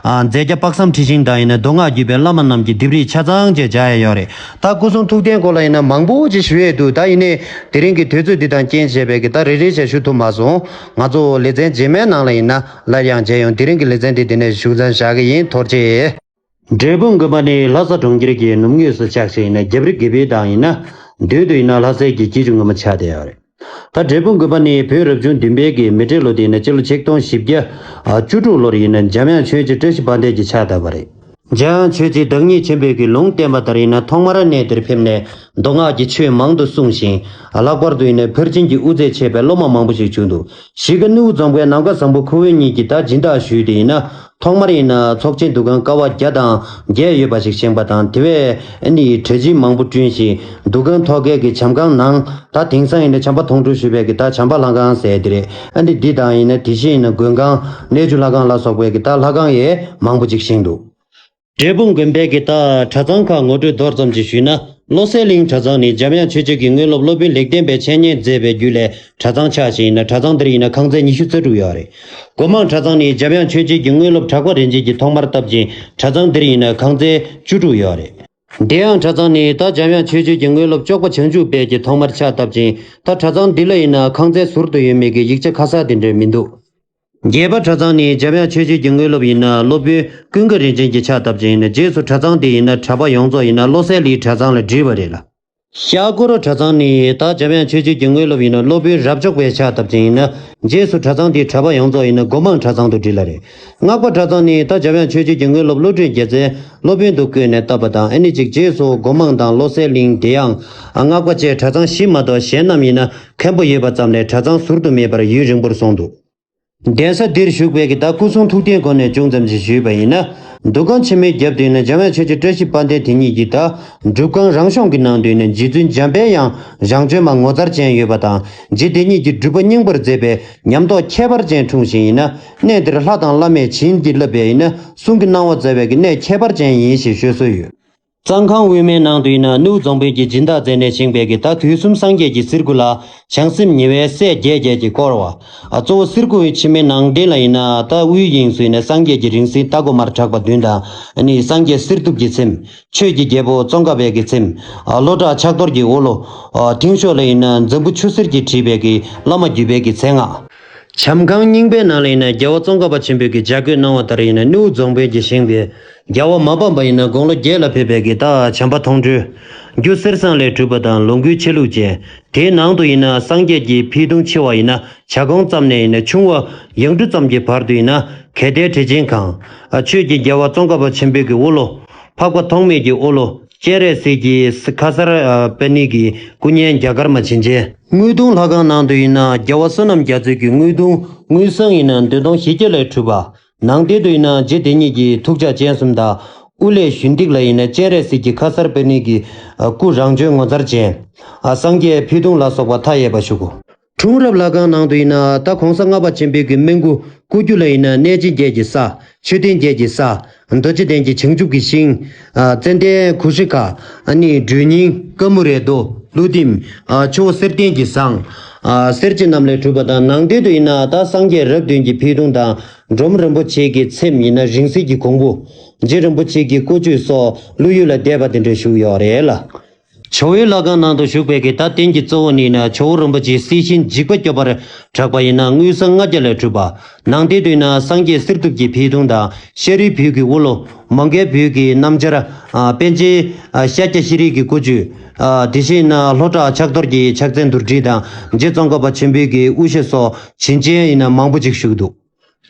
མཛད་བརྒྱ་དཔག་བསམ་འཁྲི་ཤིང་དང་ཡིན་ན་མདོ་སྔགས་བརྒྱུད་པའི་བླ་མ་རྣམས་ཀྱི་ལྡེབས་རིས་ཆ་ཚང་བཅས་སྦྱར་ཡ་ཡོད་རེད། ད་སྐུ་གསུང་ཐུགས་རྟེན་སྐོར་ལ་ཡིན་ན་མང་པོ་ཅིག་ཞུ་ཡས་འདུག། ད་ཡིན་ནའི་དེ་རིང་གི་དུས་ཚོད་འདི་དང་རྐྱེན་བྱས་པའི་གི་ད་རེ་རེ་བཞིན་ཞུ་ཐུབ་མ་སོང་། ང་ཚོ་ལེ་ཚན་རྗེས་མའི་ནང་ལ་ཡིན་ན་སླར་ཡང་མཇལ་ཡོང་། དེ་རིང་གི་ལེ་ཚན་འདི་འདི་ནས་ཞུ་མཚམས་བཞག་གི་ཡིན། ཐུགས་རྗེ་ཆེ། འབྲས་སྤུངས་དགོན་པ་ནི་ལྷ་ས་གྲོང་ཁྱེར་གྱི་ནུབ་ངོས་སུ་ཆགས་ཤིང་ནས་རྒྱབ་རི་དགེ་བེ་དང་ཡིན་ན་མདུན་དུ་ཡིན་ན་ལྷ་སའི་གི་སྐྱིད་ཆུ་སྔོན་མོ་ཆགས་བསྡད་ཡོད་རེད། ད་འབྲས་སྤུངས་དགོན་པ་ནི་བོད་རབ་བྱུང་བདུན་པའི་གི་མེ་སྤྲེལ་ལོ་དེ་ཡིན་ན་སྤྱི་ལོ་ཆིག་སྟོང་བཞི་བརྒྱ་བཅུ་དྲུག་ལོར་ཡིན་ན་འཇམ་དབྱངས་ཆོས་རྗེ་བཀྲ་ཤིས་དཔལ་ལྡན་གྱིས་ཕྱག་བཏབ་པ་རེད། འཇམ་དབྱངས་ཆོས་རྗེ་བདག་ཉིད་ཆེན་པོས་ཀྱི་ལུང་བསྟན་པ་ལྟར་ཡིན་ན་ཐོག་མར་གནས་དེར་ཕེབས་ནས་མདོ་སྔགས་ཀྱི་ཆོས་མང་དུ་གསུངས་ཤིང་། ལྷག་པར་དུ་ཡིན་ན་ཕར་ཕྱིན་གྱི་དབུ་རྩེ་ཆད་པའི་སློབ་མ་མང་པོ་ཞིག་བྱུང་འདུག། གཞིས་ཀ་སྣེའུ་རྫོང་དཔོན་ནམ་མཁའ་བཟང་པོ་ཁོ་བོ་ཉིད་ཀྱིས་ད་སྦྱིན་བདག་ཞུས་ཏེ་ཡིན་ན། ཐོག་མར་ཡིན་ན་ཚོགས་ཆེན་འདུ་ཁང་ཀ་བ་བརྒྱ་དང་བརྒྱད་ཡོད་པ་ཞིག་བཞེངས་པ་དང་། དེ་བས་ཨ་ནི་གྲྭ་སྦྱིན་མང་པོ་བསྐྲུན་ཞིང་འདུ་ཁང་ཐོག་ཁའི་གི་བྱམས་ཁང་ནང་ད་དེང་སང་ཡིན་ན་བྱམས་པ་མཐོང་གྲོལ་ཞུས་པའི་གི་ད་བྱམས་པ་ལྷ་ཁང་ཟེར་དེ་རེད། ཨ་ནི་འདི་དང་ཡིན་ན་དེ་བཞིན་ཡིན་ན་མགོན་ཁང་གནས་ཆུང་ལྷ་ཁང་ལ་སོགས་པའི་གི་ད་ལྷ་ཁང་ཡང་མང་པོ་ཅིག་བཞེངས་འདུག། འབྲས་སྤུངས་དགོན་པའི་གི་ད་གྲྭ་ཚང་ཁག་ངོ་སྤྲོད་མདོར་ཙམ་ཅིག་ཞུས་ན། བློ་གསལ་གླིང་གྲྭ་ཚང་ནི་འཇམ་དབྱངས་ཆོས་རྒྱལ་གྱི་དངོས་སློབ་སློབ་དཔོན་ལེགས་ལྡན་པས་འཆད་ཉན་མཛད་པའི་རྒྱུད་ལས་གྲྭ་ཚང་ཆགས་ཤིང་ཡིན་ན། གྲྭ་ཚང་འདིར་ཡིན་ན་ཁང་ཚན་ཉི་ཤུ་རྩ་དྲུག་ཡོད་རེད། སྒོ་མང་གྲྭ་ཚང་ནི་འཇམ་དབྱངས་ཆོས་རྒྱལ་གྱི་དངོས་སློབ་གྲགས་པ་རིན་ཆེན་གྱིས་ཐོག་མར་བཏབ་ཅིང་། གྲྭ་ཚང་འདིར་ཡིན་ན་ཁང་ཚན་བཅུ་དྲུག་ཡོད་རེད། བདེ་དབྱངས་གྲྭ་ཚང་ནི་ད་འཇམ་དབྱངས་ཆོས་རྒྱལ་གྱི་དངོས་སློབ་ལྕོགས་པ་བྱང་ཆུབ་དཔལ་གྱིས་ཐོག་མར་ཕྱག་བཏབ་ཅིང་། ད་གྲྭ་ཚང་འདི་ལ་ཡིན་ན་ཁང་ཚན་ཟུར་དུ་ཡོད་མེད་ཀྱི་ཡིག་ཆ་ཁ་གསལ་དེ་འདྲ་མི་འདུག་རྒྱས་པ་གྲྭ་ཚང་ནི་འཇམ་དབྱངས་ཆོས་རྒྱལ་གྱི་དངོས་སློབ་ཡིན་ན་སློབ་དཔོན་ཀུན་དགའ་རིན་ཆེན་གྱིས་ཕྱག་བཏབ་ཅིང་ཡིན་ན། རྗེས་སུ་གྲྭ་ཚང་དེ་ཡིན་ན་གྲྭ་པ་ཡོངས་རྫོགས་ཡིན་ན་བློ་གསལ་གླིང་གྲྭ་ཚང་ལ་བསྒྲིལ་བ་རེད་ལ། ཤར་སྒོར་གྲྭ་ཚང་ནི་ད་འཇམ་དབྱངས་ཆོས་རྒྱལ་གྱི་དངོས་སློབ་ཡིན་ན་སློབ་དཔོན་རབ་མཆོག་པས་ཕྱག་བཏབ་ཅིང་ཡིན་ན། རྗེས་སུ་གྲྭ་ཚང་དེའི་གྲྭ་པ་ཡོངས་རྫོགས་ཡིན་ན་སྒོ་མང་གྲྭ་ཚང་དུ་བསྒྲིལ་བ་རེད། སྔགས་པ་གྲྭ་ཚང་ནི་ད་འཇམ་དབྱངས་ཆོས་རྒྱལ་གྱི་དངོས་སློབ་བློ་གྲོས་རྒྱལ་མཚན་སློབ་དཔོན་དུ་བསྐོས་ནས་བཏབ་པ་དང་། ཨ་ནི་གཅིག་རྗེས་སུ་སྒོ་མང་དང་བློ་གསལ་གླིང་། བདེ་དབྱངས། སྔགས་པ་བཅས་གྲྭ་ཚང་བཞི་མ་གཏོགས་གཞན་རྣམས་ཡིན་ན་མཁན་པོ་ཡོད་པ་ཙམ་ལས་གྲྭ་ཚང་ཟུར་དུ་མེད་པར་ཡུན་རིང་པོར་སོང་འདུག་གདན་ས་འདིར་བཞུགས་པའི་གི་ད་སྐུ་གསུང་ཐུགས་རྟེན་སྐོར་ནས་ཅུང་ཙམ་ཞིག་ཞུས་པ་ཡིན་ན། འདུ་ཁང་ཆེན་མོའི་རྒྱབ་ཏུ་ཡིན་ན་འཇམ་དབྱངས་ཆོས་རྗེ་བཀྲ་ཤིས་དཔལ་ལྡན་དེ་ཉིད་ཀྱི་ད་སྒྲུབ་ཁང་རང་གཞུང་གི་ནང་དུ་ཡིན་ན་རྗེ་བཙུན་འཇམ་དཔལ་དབྱངས་རང་བྱོན་མ་ངོ་མཚར་ཅན་ཡོད་པ་དང་། རྗེ་དེ་ཉིད་ཀྱི་སྒྲུབ་པ་སྙིང་པོར་མཛད་པའི་ཉམས་རྟོགས་ཁྱད་པར་ཅན་འཁྲུངས་ཤིང་ཡིན་ན། གནས་འདིར་ལྷ་དང་བླ་མས་བྱིན་གྱིས་བརླབས་པའི་ཡིན་ན་གསུང་གི་གནང་བ་མཛད་པའི་གི་གནས་ཁྱད་པར་ཅན་ཡིན་ཞེས་ཤོད་སྲོལ་ཡོད། གཙང་ཁང་དབུས་མའི་ནང་དུ་ཡིན་ན་སྣེའུ་རྫོང་དཔོན་གྱིས་སྦྱིན་བདག་མཛད་ནས་བཞེངས་པའི་གི་ད་དུས་གསུམ་སངས་རྒྱས་ཀྱི་གསེར་སྐུ་ལ་བྱང་སེམས་ཉེ་བའི་སྲས་བརྒྱད་བརྒྱད་ཀྱིས་བསྐོར་བ། ཨ་གཙོ་བོ་གསེར་སྐུ་ཕྱི་མའི་ནང་རྟེན་ལ་ཡིན་ན་ད་དབུའི་དབྱིངས་སུ་ཡིན་ན་སངས་རྒྱས་ཀྱི་རིང་བསྲེལ་རྟ་མགོ་མར་གྲགས་པ་བདུན་དང་། ཨ་ནི་སངས་རྒྱས་གསེར་ཐུབ་ཀྱི་ཚེམས། ཆོས་ཀྱི་རྒྱལ་པོ་ཙོང་ཁ་པའི་གི་ཚེམས། ཨ་ལྷོ་བྲག་ཕྱག་རྡོར་གྱི་འོག་ལོ། ཨ་མཐིང་ཤོག་ལ་ཡིན་ན་འཛམ་བུ་ཆུ་སེར་གྱིས་བྲིས་པའི་གི་བླ་མ་བརྒྱུད་པའི་གི་མཚན་སྔགས། བྱམས་ཁང་རྙིང་པའི་ནང་ལ་ཡིན་ན་རྒྱལ་བ་ཙོང་ཁ་པ་ཆེན་པོས་ཀྱི་ལྗགས་བཀོད་གནང་བ་ལྟར་ཡིན་ན་སྣེའུ་རྫོང་དཔོན་གྱིས་བཞེངས་པའི་རྒྱལ་བ་མ་ཕམ་པ་ཡིན་ན་དགུང་ལོ་བརྒྱད་ལ་ཕེབས་པའི་གི་ད་བྱམས་པ་མཐོང་གྲོལ། རྒྱུ་གསེར་ཟངས་ལས་གྲུབ་པ་དང་ལོངས་སྐུའི་ཆ་ལུགས་ཅན། དེའི་ནང་དུ་ཡིན་ན་སངས་རྒྱས་ཀྱི་ཕུད་ཐུང་ཆེ་བ་ཡིན་ན་བྱ་གོང་ཙམ་ནས་ཡིན་ན་ཆུང་བ་ཡང་གྲུ་ཙམ་གྱི་བར་དུ་ཡིན་ན་གལ་ཏེ་བྲེ་ཆེན་གང་། ཆོས་ཀྱི་རྒྱལ་བ་ཙོང་ཁ་པ་ཆེན་པོའི་གི་དབུ་ལོ། འཕགས་པ་ཐོགས་མེད་ཀྱི་དབུ་ལོ། སྤྱན་རས་གཟིགས་ཀྱི་ཁ་སར་པད་ནི་གི་སྐུ་བརྙན་རྒྱ་གར་མ་བྱིན་ཅན། དངུལ་གདུང་ལྷ་ཁང་ནང་དུ་ཡིན་ན་རྒྱལ་བ་བསོད་ནམས་རྒྱ་མཚོའི་གི་དངུལ་གདུང་དངུལ་སྲང་ཡིན་ན་འདོད་སྟོང་བཞི་བརྒྱ་ལས་གྲུབ་པ། ནང་རྟེན་དུ་ཡིན་ན་རྗེ་དེ་ཉིད་ཀྱི་ཐུགས་ཕྱག་སྤྱན་གསུམ་དང་། དབུ་ལས་གཞུ་འདེགས་ལ་ཡིན་ན་སྤྱན་རས་གཟིགས་ཀྱི་ཁ་སར་པད་ནི་གི་སྐུ་རང་བྱོན་ངོ་མཚར་ཅན། སངས་རྒྱས་ཕུད་གདུང་ལ་སོགས་པ་མཐའ་ཡས་པ་བཞུགས་གོ། འཁྲུངས་རབས་ལྷ་ཁང་ནང་དུ་ཡིན་ན་ད་གོང་ས་ལྔ་པ་ཆེན་པོའི་གི་སྨན་སྐུ་སྐུ་རྒྱུ་ལ་ཡིན་ན་གནས་ཆེན་བརྒྱད་ཀྱི་ས། མཆོད་རྟེན་བརྒྱད་ཀྱི་ས། རྡོ་རྗེ་གདན་གྱི་བྱང་ཆུབ་ཀྱི་ཤིང་། ཙན་དན་གུ་ཤྲི་ཁ། ཨ་ནི་སྒྲོལ་སྙིང་། ཀ་མུ་རེ་ཏོ། ཀླུ་ལྡིང་། ཆུ་བོ་གསེར་ལྡན་གྱི་ཟངས། གསེར་གྱི་སྣམ་ལས་གྲུབ་པ་དང་། ནང་རྟེན་དུ་ཡིན་ན་ད་སངས་རྒྱས་རབས་བདུན་གྱི་ཕུད་གདུང་དང་། འབྲོམ་རིན་པོ་ཆེ་གི་ཚེམས་ཡིན་ན་རིང་བསྲེལ་གྱི་གོང་བུ། རྗེ་རིན་པོ་ཆེ་གི་སྐུ་བཅུད་སོགས་ཀླུ་ཡུལ་ལ་བསྡད་པ་དེ་འདྲ་བཞུགས་ཡོད་རེད་ལ། ཇོ་བོའི་ལྷ་ཁང་ནང་དུ་བཞུགས་པའི་གི་ད་རྟེན་གྱི་གཙོ་བོ་ནི་ན་ཇོ་བོ་རིན་པོ་ཆེའི་སྲིད་ཞིའི་འཇིགས་པ་སྐྱོབ་པར་གྲགས་པ་ཡིན་ན་དངུལ་སྲང་ལྔ་བརྒྱ་ལས་གྲུབ་པ། ནང་རྟེན་དུ་ཡིན་ན་སངས་རྒྱས་གསེར་ཐུབ་ཀྱི་ཕུད་གདུང་དང་ཤཱ་རིའི་བུ་གི་དབུ་ལོ། མོའུ་འགལ་བུ་གི་སྣམ་སྦྱར། པཎ་ཆེན་ཤཱཀྱ་ཤྲཱི་གི་སྐུ་བཅུད། དེ་བཞིན་ལྷོ་བྲག་ཕྱག་རྡོར་གྱི་ཕྱག་མཚན་དུ་བྲིས་དང་རྗེ་ཙོང་ཁ་པ་ཆེན་པོའི་གི་དབུ་ཞྭ་སོགས་བྱིན་ཅན་ཡིན་ན་མང་པོ་ཅིག་བཞུགས་འདུག་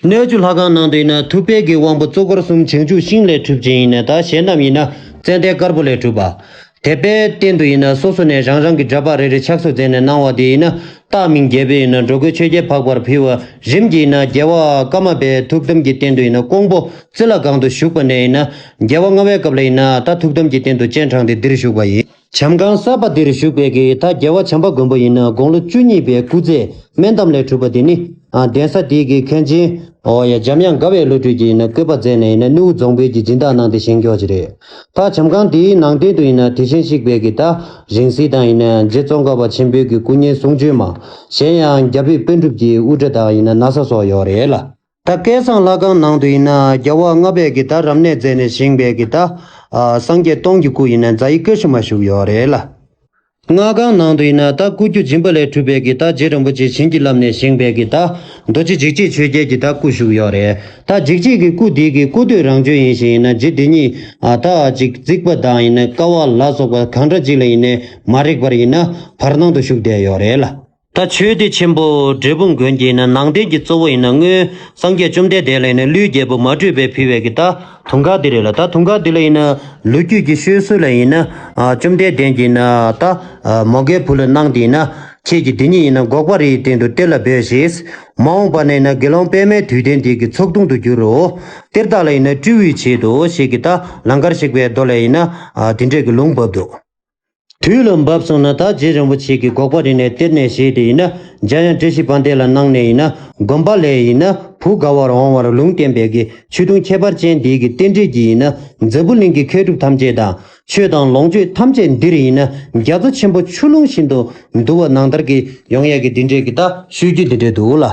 སྣོད་བཅུད་ལྷ་ཁང་ནང་དུ་ཡིན་ན་ཐུབ་པའི་གི་དབང་པོ་གཙོ་འཁོར་གསུམ་བྱང་ཆུབ་ཤིང་ལས་གྲུབ་ཅིང་ཡིན་ན་ད་གཞན་རྣམས་ཡིན་ན་ཙན་དན་དཀར་པོ་ལས་གྲུབ་པ། དད་པའི་རྟེན་དུ་ཡིན་ན་སོ་སོ་ནས་རང་རང་གི་འདྲ་པར་རེ་རེ་ཕྱག་བཟོ་མཛད་ནས་གནང་བ་དེ་ཡིན་ན་རྟགས་མིང་རྒྱལ་པོའི་ཡིན་ན་འགྲོ་མགོན་ཆོས་རྒྱལ་འཕགས་པར་ཕུལ་བ། རིམ་གྱིས་ཡིན་ན་རྒྱལ་བ་ཀརྨ་པའི་ཐུགས་དམ་གྱི་རྟེན་དུ་ཡིན་ན་ཀོང་པོ་ཙི་ལ་སྒང་དུ་བཞུགས་པ་ནས་ཡིན་ན་རྒྱལ་བ་ལྔ་པའི་སྐབས་ལ་ཡིན་ན་ད་ཐུགས་དམ་གྱི་རྟེན་དུ་སྤྱན་དྲངས་ཏེ་འདིར་བཞུགས་པ་ཡིན། བྱམས་ཁང་གསར་པ་འདིར་བཞུགས་པའི་གི་ད་རྒྱལ་བ་བྱམས་པ་མགོན་པོ་ཡིན་ན་དགུང་ལོ་བཅུ་གཉིས་པའི་སྐུ་ཚེ་སྨན་འདམ་ལས་གྲུབ་པ་འདི་ནི། གདན་ས་འདི་གི་མཁན་ཆེན། འོ་ཡ་འཇམ་དབྱངས་དགའ་བའི་བློ་གྲོས་ཀྱིས་ཡིན་ན་བཀོད་པ་མཛད་ནས་ཡིན་ན་སྣེའུ་རྫོང་དཔོན་གྱིས་སྦྱིན་བདག་གནང་སྟེ་བཞེངས་ཀྱོག་ཅིག་རེད། ད་བྱམས་ཁང་འདིའི་ནང་རྟེན་དུ་ཡིན་ན་དེ་བཞིན་གཤེགས་པའི་གི་ད་རིང་བསྲེལ་དང་ཡིན་ན་རྗེ་ཙོང་ཁ་པ་ཆེན་པོའི་གི་སྐུ་བརྙན་གསུང་བྱོན་མ། གཞན་ཡང་རྒྱ་བོད་པཎ་གྲུབ་ཀྱི་དབུ་སྐྲ་དང་ཡིན་ན་ན་བཟའ་སོགས་ཡོད་རེད་ལ། ད་སྐལ་བཟང་ལྷ་ཁང་ནང་དུ་ཡིན་ན་རྒྱལ་བ་ལྔ་པས་ཀྱི་ད་རབ་གནས་མཛད་ནས་བཞེངས་པའི་ཀྱི་ད། སངས་རྒྱས་སྟོང་གི་སྐུ་ཡིན་ན་རྫ་ཡི་ཀ་ཤུ་མ་བཞུགས་ཡོད་རེད་ལ། སྔགས་ཁང་ནང་དུ་ཡིན་ན་ད་སྐུ་རྒྱུ་སྦྱིན་པ་ལས་གྲུབ་པའི་ཀྱི་ད་རྗེ་རིན་པོ་ཆེ་བྱིན་གྱིས་བརླབས་ནས་བཞེངས་པའི་ཀྱི་ད་རྡོ་རྗེ་འཇིགས་བྱེད་ཆོས་རྒྱལ་གྱི་ད་སྐུ་བཞུགས་ཡོད་རེད། ད་འཇིགས་བྱེད་ཀྱི་སྐུ་འདི་གི་སྐུ་སྟོད་རང་བྱོན་ཡིན་ཞིང་ཡིན་ན་རྗེ་འདི་ཉིད་ད་ཅིག་རྩིག་པ་དང་ཡིན་ན་ཀ་བ་ལ་སོགས་པ་གང་འདྲ་ཅིག་ལ་ཡིན་ནའི་མ་རེག་པར་ཡིན་ན་བར་སྣང་དུ་བཞུགས་བསྡད་ཡོད་རེད་ལ། ད་ཆོས་སྡེ་ཆེན་པོ་འབྲས་སྤུངས་དགོན་གྱི་ཡིན་ན་ནང་རྟེན་གྱི་གཙོ་བོ་ཡིན་ན་སྔོན་སངས་རྒྱས་བཅོམ་ལྡན་འདས་ལ་ཡིན་ན་ཀླུའི་རྒྱལ་པོ་མ་དྲོས་པས་ཕུལ་བའི་གི་ད་དུང་དཀར་འདི་རེད་ལ། ད་དུང་དཀར་འདི་ལ་ཡིན་ན་ལོ་རྒྱུས་ཀྱི་ཤོད་སྲོལ་ལ་ཡིན་ན་བཅོམ་ལྡན་འདས་ཀྱིས་ན་ད་མོའུ་འགལ་བུ་ལ་གནང་སྟེ་ཡིན་ན་ཁྱེད་ཀྱིས་འདི་ཉིད་ཡིན་ན་འགོག་པ་རིའི་སྟེང་དུ་གཏེར་ལ་སྦས་ཤིག་མ་འོངས་པ་ན་ཡིན་ན་དགེ་སློང་པདྨའི་དུས་ལྡན་འདི་གི་ཚོགས་དུང་དུ་འགྱུར་རོ། གཏེར་བདག་ལ་ཡིན་ན་སྤྲེའུའི་ཆེད་དུ་ཞེས་ཀྱི་ད་ལང་ཀར་གཤེགས་པའི་མདོ་ལ་ཡིན་ན་དེ་འདྲས་ཀྱི་ལུང་བབས་འདུག་དུས་ལ་བབས་སོང་ན་ད་རྗེ་རིན་པོ་ཆེ་གི་འགོག་པ་རིག་གནས་གཏེར་ནས་བཞེས་ཏེ་ཡིན་ན། འཇམ་དབྱངས་བཀྲ་ཤིས་དཔལ་ལྡན་ལ་གནང་ནས་ཡིན་ན། དགོན་པ་ལས་ཡིན་ན་བུ་དགའ་བར་འོང་བར་ལུང་བསྟན་པའི་གི་ཆོས་དུང་ཁྱད་པར་ཅན་འདི་གི་རྟེན་འབྲེལ་གྱིས་ཡིན་ན། འཛམ་བུ་གླིང་གི་མཁས་གྲུབ་ཐམས་ཅད་དང་། ཆོས་དང་ལོངས་སྤྱོད་ཐམས་ཅད་འདིར་ཡིན་ན། རྒྱ་མཚོ་ཆེན་པོ་ཆུ་ཀླུང་བཞིན་དུ་འདུ་བ་ནང་ལྟར་གྱི་ཡོང་ཡས་ཀྱི་འདི་འདྲས་ཀྱི་ད་ཤོད་རྒྱུ་འདི་འདྲས་འདུག་ལ།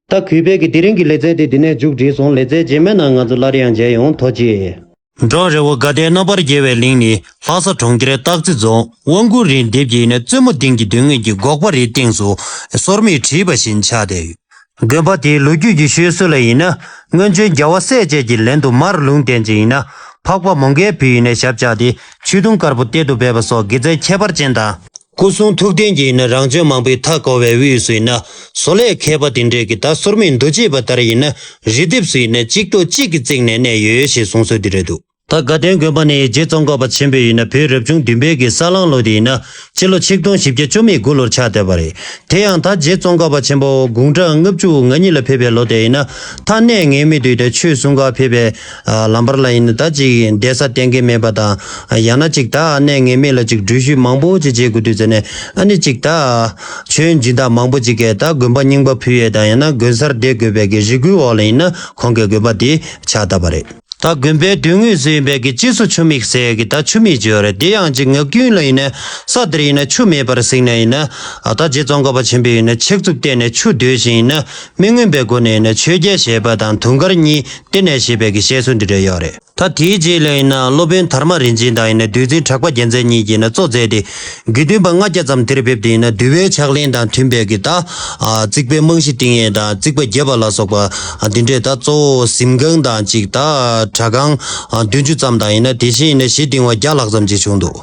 ད་གུས་པས་ཀྱི་དེ་རིང་གི་ལེ་ཚན་དེ་འདི་ནས་མཇུག་བསྒྲིལ་སོང་། ལེ་ཚན་རྗེས་མའི་ནང་ང་ཚོ་སླར་ཡང་མཇལ་ཡོང་། ཐུགས་རྗེ་ཆེ། འབྲོག་རི་བོ་དགའ་ལྡན་རྣམ་པར་རྒྱལ་བའི་གླིང་ནི་ལྷ་ས་གྲོང་ཁྱེར་སྟག་རྩེ་རྫོང་དབང་ཁུལ་རིན་ལྡེབས་ཀྱི་ཡིན་ན་རྩེ་མོ་སྡིངས་ཀྱི་མདུན་ངོས་ཀྱི་འགོག་པ་རིའི་སྟེང་སུ་སོར་མོས་བྲིས་པ་བཞིན་ཆགས་བསྡད་ཡོད། དགོན་པ་དེའི་ལོ་རྒྱུས་ཀྱི་ཤོད་སྲོལ་ལ་ཡིན་ན། སྔོན་བྱོན་རྒྱལ་བ་སྲས་བཅས་ཀྱི་ལན་དུ་མར་ལུང་བསྟན་ཅིང་ཡིན་ན། འཕགས་པ་མོའུ་འགལ་བུས་ཡིན་ན་ཞབས་བཅགས་ཏེ་ཆོས་དུང་དཀར་པོ་གཏེར་དུ་སྦས་པ་སོགས་དགེ་མཚན་ཁྱད་པར་ཅན་དང་། སྐུ་གསུང་ཐུགས་རྟེན་གྱི་ཡིན་ན་རང་བྱོན་མང་པོའི་མཐའ་བསྐོར་བའི་དབུས་སུ་ཡིན་ན། བཟོ་ལས་མཁས་པ་དེ་འདྲས་ཀྱི་ད་སོར་མོས་མདོ་བྱས་པ་ལྟར་ཡིན་ན། རི་ལྡེབས་སུ་ཡིན་ན་གཅིག་ཐོག་གཅིག་གི་རྩིག་ནས་གནས་ཡོད་ཞེས་གསུངས་སྲོལ་དེ་རེད་འདུག་ད་དགའ་ལྡན་དགོན་པ་ནི་རྗེ་ཙོང་ཁ་པ་ཆེན་པོས་ཡིན་ན་བོད་རབ་བྱུང་བདུན་པའི་གི་ས་གླང་ལོ་དེ་ཡིན་ན་སྤྱི་ལོ་ཆིག་སྟོང་བཞི་བརྒྱ་བཅུ་མེད་དགུ་ལོར་ཆགས་བསྡད་པ་རེད། དེ་ཡང་ད་རྗེ་ཙོང་ཁ་པ་ཆེན་པོ་དགུང་གྲངས་ལྔ་བཅུ་ང་གཉིས་ལ་ཕེབས་པའི་ལོ་དེ་ཡིན་ན། ད་གནས་ངེས་མེད་དུ་ད་ཆོས་གསུང་གར་ཕེབས་པའི་ལམ་བར་ལ་ཡིན་ན་ད་ཅིག་བསྡད་ས་གཏན་འཁེལ་མེད་པ་དང་། ཡང་ན་ཅིག་ད་གནས་ངེས་མེད་ལ་ཅིག་འགྲུལ་བཞུད་མང་པོ་ཅིག་བྱེད་དགོས་དུས་ཙ་ནས། ཨ་ནི་ཅིག་ད་ཆོས་སྦྱིན་བདག་མང་པོ་ཅིག་གིས་ད་དགོན་པ་རྙིང་པ་ཕུལ་ཡས་དང་། ཡང་ན་དགོན་སར་བསྡད་དགོས་པའི་གི་རེ་སྐུལ་འོག་ལ་ཡིན་ན་ཁོང་གིས་དགོན་པ་དེ་ཕྱག་བཏབ་པ་རེད། ད་དགོན་པའི་མདུན་ངོས་སུ་ཡིན་པའི་གི་སྤྱི་སོ་ཆུ་མིག་ཟེར་གི་ད་ཆུ་མིག་ཅིག་ཡོད་རེད། དེ་ཡང་ཅིག་ངག་རྒྱུན་ལ་ཡིན་ན་ས་དེར་ཡིན་ན་ཆུ་མེད་པར་གཟིགས་ནས་ཡིན་ན། ད་རྗེ་ཙོང་ཁ་པ་ཆེན་པོས་ཡིན་ན་ཕྱག་མཛུབ་བསྟན་ནས་ཆུ་བརྡོལ་ཞིང་ཡིན་ན། མི་མངོན་པའི་སྒོ་ནས་ཡིན་ན་ཆོས་རྒྱལ་ཞེས་པ་དང་དུང་དཀར་གཉིས་གཏེར་ནས་བཞེས་པའི་གི་བཤད་སྲོལ་འདི་འདྲ་ཡོད་རེད། ད་དེའི་རྗེས་ལ་ཡིན་ན་སློབ་དཔོན་དར་མ་རིན་ཆེན་དང་ཡིན་ན་འདུལ་འཛིན་གྲགས་པ་རྒྱལ་མཚན་གཉིས་ཀྱིས་ཡིན་ན་གཙོ་མཛད་དེ། དགེ་འདུན་པ་ལྔ་བརྒྱ་ཙམ་དེར་ཕེབས་ཏེ་ཡིན་ན་འདུལ་བའི་ཕྱག་ལེན་དང་མཐུན་པའི་གི་ད་རྩིག་པའི་རྨང་གཞི་བཏིང་ཡས་དང་རྩིག་པ་བརྒྱབ་པ་ལ་སོགས་པ་འདི་འདྲས་ད་གཙོ་བོ་གཟིམ་ཁང་དང་གཅིག་ད་གྲྭ་ཁང་བདུན་ཅུ་ཙམ་དང་ཡིན་ན་དེ་བཞིན་ཡིན་ན་གཞི་བཏིང་བ་བརྒྱ་ལྷག་ཙམ་ཅིག་བྱུང་འདུག་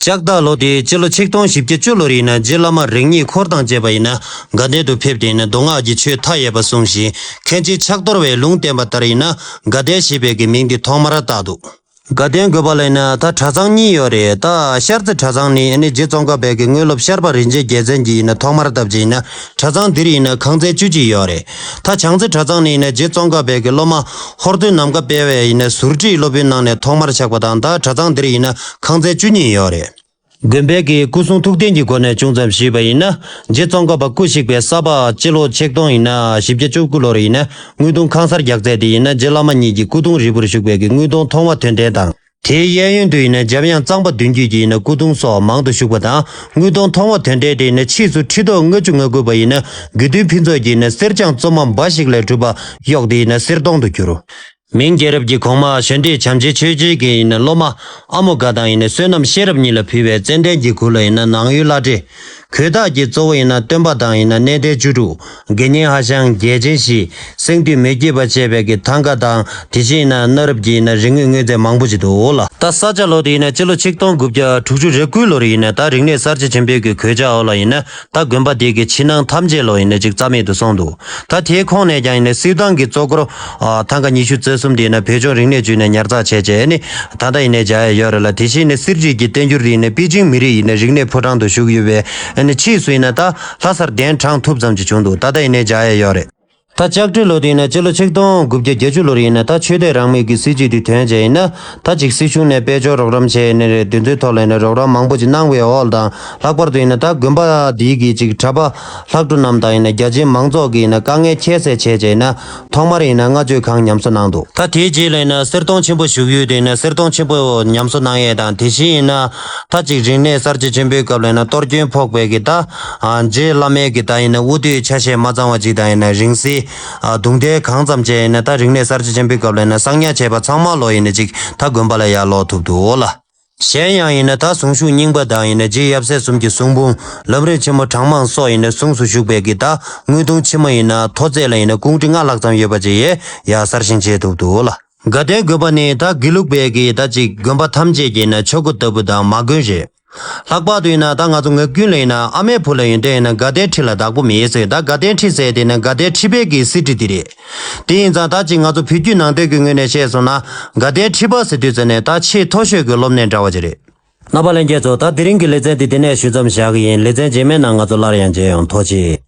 ལྕགས་སྟག་ལོ་དེའི་སྤྱི་ལོ་ཆིག་སྟོང་བཞི་བརྒྱ་བཅུ་ལོར་ཡིན་ན་རྗེ་བླ་མ་རིགས་གཉིས་འཁོར་དང་བཅས་པ་ཡིན་ན་དགའ་ལྡན་དུ་ཕེབས་ཏེ་ཡིན་ན་མདོ་སྔགས་ཀྱི་ཆོས་མཐའ་ཡས་པ་གསུངས་ཤིང་། མཁན་ཆེན་ཕྱག་རྡོར་བས་ལུང་བསྟན་པ་ལྟར་ཡིན་ན་དགའ་ལྡན་ཞེས་པའི་གི་མིང་འདི་ཐོག་མར་བཏགས་འདུག་དགའ་ལྡན་དགོན་པ་ལ་ཡིན་ན་ད་གྲྭ་ཚང་གཉིས་ཡོད་རེད། ད་ཤར་རྩེ་གྲྭ་ཚང་ནི་ཨ་ནི་རྗེ་ཙོང་ཁ་པའི་གི་དངོས་སློབ་ཤར་པ་རིན་ཆེན་རྒྱལ་མཚན་གྱིས་ཡིན་ན་ཐོག་མར་བཏབ་ཅིང་ཡིན་ན་གྲྭ་ཚང་འདིར་ཡིན་ན་ཁང་ཚན་བཅུ་གཅིག་ཡོད་རེད། ད་བྱང་རྩེ་གྲྭ་ཚང་ནི་ཡིན་ན་རྗེ་ཙོང་ཁ་པའི་གི་སློབ་མ་ཧོར་སྟོན་ནམ་མཁའ་དཔལ་བས་ཡིན་ན་ཟུར་ཁྲིད་སློབ་དཔོན་གནང་ནས་ཐོག་མར་ཆགས་པ་དང་། ད་གྲྭ་ཚང་འདིར་ཡིན་ན་ཁང་ཚན་བཅུ་གཉིས་ཡོད་རེད། དགོན་པའི་གི་སྐུ་གསུང་ཐུགས་རྟེན་གྱི་སྒོ་ནས་ཅུང་ཙམ་ཞུས་པ་ཡིན་ན། རྗེ་ཙོང་ཁ་པ་སྐུ་གཤེགས་པའི་ས་ཕག་སྤྱི་ལོ་ཆིག་སྟོང་ཡིན་ན་བཞི་བརྒྱ་བཅུ་དགུ་ལོར་ཡིན་ན་དངུལ་གདུང་ཁང་གསར་རྒྱག་མཛད་དེ་ཡིན་ན་རྗེ་བླ་མ་གཉིས་ཀྱི་སྐུ་གདུང་རིལ་བུར་བཞུགས་པའི་གི་དངུལ་གདུང་མཐོང་བ་དོན་ལྡན་དང་། དེའི་གཡས་གཡོན་དུ་ཡིན་ན་འཇམ་དབྱངས་གཙང་པ་བདུན་བརྒྱུད་ཀྱི་ཡིན་ན་སྐུ་གདུང་སོགས་མང་དུ་བཞུགས་པ་དང་། དངུལ་གདུང་མཐོང་བ་དོན་ལྡན་དེ་ཡིན་ན་ཕྱིས་སུ་ཁྲི་ཐོག་ལྔ་བཅུ་ང་དགུ་པ་ཡིན་ན་དགེ་འདུན་ཕུན་ཚོགས་ཀྱིས་ཡིན་ན་གསེར་སྦྱངས་བཙོ་མ་འབའ་ཞིག་ལས་གྲུབ་པ་གཡོགས་ཏེ་ཡིན་ན་གསེར་སྡོང་དུ་གྱུར། མིང་རྒྱལ་རབས་ཀྱི་གོང་མ་གཞོན་འདྲེས་བྱམས་ཆེན་ཆོས་རྗེ་གི་ཡིན་ན་སློབ་མ་ཨ་མོ་དགའ་དང་ཡིན་ན་བསོད་ནམས་ཤེས་རབ་གཉིས་ལ་ཕུལ་བའི་ཙན་དན་གྱི་གུར་ལ་ཡིན་ན་ནང་ཡོད་བླ་བྲེ། གོས་རྟགས་ཀྱི་གཙོ་བོ་ཡིན་ན་སྟོན་པ་དང་ཡིན་ན་གནས་བརྟན་བཅུ་དྲུག་དགེ་བསྙེན་ཧ་ཤང་རྒྱལ་ཆེན་བཞི། སེང་བདུད་མི་བསྐྱོད་པ་བཅས་པའི་གི་ཐང་ཀ་དང་། དེ་བཞིན་ཡིན་ན་གནའ་རབས་ཀྱི་ཡིན་ན་རིག་དངོས་དངོས་རྫས་མང་པོ་ཅིག་འདུག་ལ། ད་ས་སྐྱ་ལོ་དེ་ཡིན་ན་སྤྱི་ལོ་ཆིག་སྟོང་དགུ་བརྒྱ་དྲུག་ཅུ་རེ་དགུ་ལོར་ཡིན་ན་ད་རིག་གནས་གསར་བརྗེ་ཆེན་པོའི་གི་གོད་ཆག་འོག་ལ་ཡིན་ན། ད་དགོན་པ་དེ་གི་ཕྱི་ནང་ཐམས་ཅད་ལོ་ཡིན་ན་ཅིག་རྩ་མེད་དུ་སོང་འདུག་ད་དེའི་ཁོངས་ནས་ཀྱང་ཡིན་ན་སིལ་ཐང་གི་གཙོ་འཁོར་ཐང་ཀ་ཉི་ཤུ་རྩ་གསུམ་དེ་ཡིན་ན་བོད་ལྗོངས་རིག་གནས་ཅུས་ནས་ཉར་ཚགས་བྱས་བྱས་ནི་ད་ལྟ་ཡིན་ནའི་མཇལ་ཡ་ཡོད་རེད་ལ། དེ་བཞིན་ནི་གསེར་བྲིས་ཀྱི་བསྟན་འགྱུར་དེ་ཡིན་ན་པེ་ཅིང་མི་རིགས་ཡིན་ན་རིག་གནས་ཕོ་བྲང་དུ་བཞུགས་ཡོད་པས་ནི་ཕྱིས་སུ་ཡིན་ན་ད་ལྷ་སར་གདན་དྲངས་ཐུབ་ཙམ་ཅིག་བྱུང་འདུག་ད་ལྟ་ཡིན་ནའི་མཇལ་ཡ་ཡོད་རེད། ད་ལྕགས་སྤྲེལ་ལོ་དེ་ཡིན་ན་སྤྱི་ལོ་ཆིག་སྟོང་དགུ་བརྒྱ་བརྒྱད་ཅུ་ལོར་ཡིན་ན་ད་ཆོས་དད་རང་མོས་ཀྱི་སྲིད་བྱུས་དེ་ཐོན་བྱས་ཡིན་ན། ད་ཅིག་སྲིད་གཞུང་ནས་དཔལ་འབྱོར་རོགས་རམ་བྱས་ནས་རེད། དེ་ཚོའི་ཐོག་ལ་ཡིན་ན་རོགས་རམ་མང་པོ་ཅིག་གནང་བའི་འོག་དང་། ལྷག་པར་དུ་ཡིན་ན་ད་དགོན་པ་འདིའི་གི་ཅིག་གྲྭ་པ་ལྷག་འཕྲོ་རྣམས་དང་ཡིན་ན་རྒྱ་ཆེན་མང་ཚོགས་ཀྱིས་ཡིན་ན་དཀའ་ངལ་ཁྱད་བསད་བྱས་བྱས་ཡིན་ན། ཐོག་མར་ཡིན་ན་ལྔ་མཆོད་ཁང་ཉམས་གསོ་གནང་འདུག་ད་དེའི་རྗེས་ལ་ཡིན་ན་གསེར་སྡོང་ཆེན་པོ་བཞུགས་ཡུལ་དུ་ཡིན་ན་གསེར་སྡོང་ཆེན་པོ་ཉམས་གསོ་གནང་ཡས་དང་། དེ་བཞིན་ཡིན་ན་ད་ཅིག་རིག་གནས་གསར་བརྗེ་ཆེན་པོའི་སྐབས་ལ་ཡིན་ན་གཏོར་སྐྱོན་ཕོག་པའི་གི་ད་རྗེ་བླ་མའི་གི་ད་ཡིན་ན་དབུ་སྟོད་ཆ་ཤས་མ་གཙང་བ་ཅིག་དང་ཡིན་ན་རིང་བསྲེལ་རྡུང་རྡེག་གང་ཙམ་བྱས་ཡིན་ན་ད་རིག་གནས་གསར་བརྗེ་ཆེན་པོའི་སྐབས་ལ་ཡིན་ན་གསང་ཉག་བྱས་པ་ཚང་མ་ལོ་ཡིན་ན་ཅིག་ད་དགོན་པ་ལ་ཡར་ལོག་ཐུབ་འདུག་ལ། གཞན་ཡང་ཡིན་ན་ད་གཟུངས་གཞུག་རྙིང་པ་དང་ཡིན་ན་རྗེ་ཡབ་སྲས་གསུམ་གྱི་གཟུངས་འབུམ་ལམ་རིམ་ཆེན་མོ་གྲངས་མང་སོགས་ཡིན་ན་གཟུངས་སུ་བཞུགས་པའི་གི་ད་དངུལ་གདུང་ཕྱི་མ་ཡིན་ན་མཐོ་ཚད་ལ་ཡིན་ན་ཀུང་ཀྲི་ལྔ་ལྷག་ཙམ་ཡོད་པ་ཅིག་ཡས་ཡར་གསར་བཞེངས་བྱས་ཐུབ་འདུག་ལ། དགའ་ལྡན་དགོན་པ་ནི་ད་དགེ་ལུགས་པའི་གི་ད་ཅིག་དགོན་པ་ཐམས་ཅད་ཀྱི་ན་ཆོ་ག་ལྟ་བུ་དང་མ་དགོན་རེད། ལྷག་པར་དུ་ཡིན་ན་ད་ང་ཚོ་ངག་རྒྱུན་ལ་ཡིན་ན་ཨ་མའི་བུ་ལ་ཡོན་ཏན་ཡིན་ན་དགའ་ལྡན་ཁྲི་ལ་བདག་པོ་མེད་ཟེར། ད་དགའ་ལྡན་ཁྲི་ཟེར་དེ་ན་དགའ་ལྡན་ཁྲི་པའི་གི་གསེར་ཁྲི་དེ་རེད། དེ་ཡིན་ཙང་ད་ཅིག་ང་ཚོ་བོད་བརྒྱུད་ནང་བསྟན་གྱི་ངོས་ནས་བཤད་སོང་ན་དགའ་ལྡན་ཁྲི་པ་ཟེར་དུས་ཙ་ནས་ད་ཆེས་མཐོ་ཤོས་ཀྱི་སློབ་གནས་འདྲ་བ་ཅིག་རེད། རྣམ་པ་ལྷན་རྒྱས་ཚོ། ད་དེ་རིང་གི་ལེ་ཚན་དེ་འདི་ནས་ཞུ་མཚམས་བཞག་གི་ཡིན། ལེ་ཚན་རྗེས་མའི་ནང་ང་ཚོ་སླར་ཡང་མཇལ་ཡོང་། ཐུགས་རྗེ་ཆེ།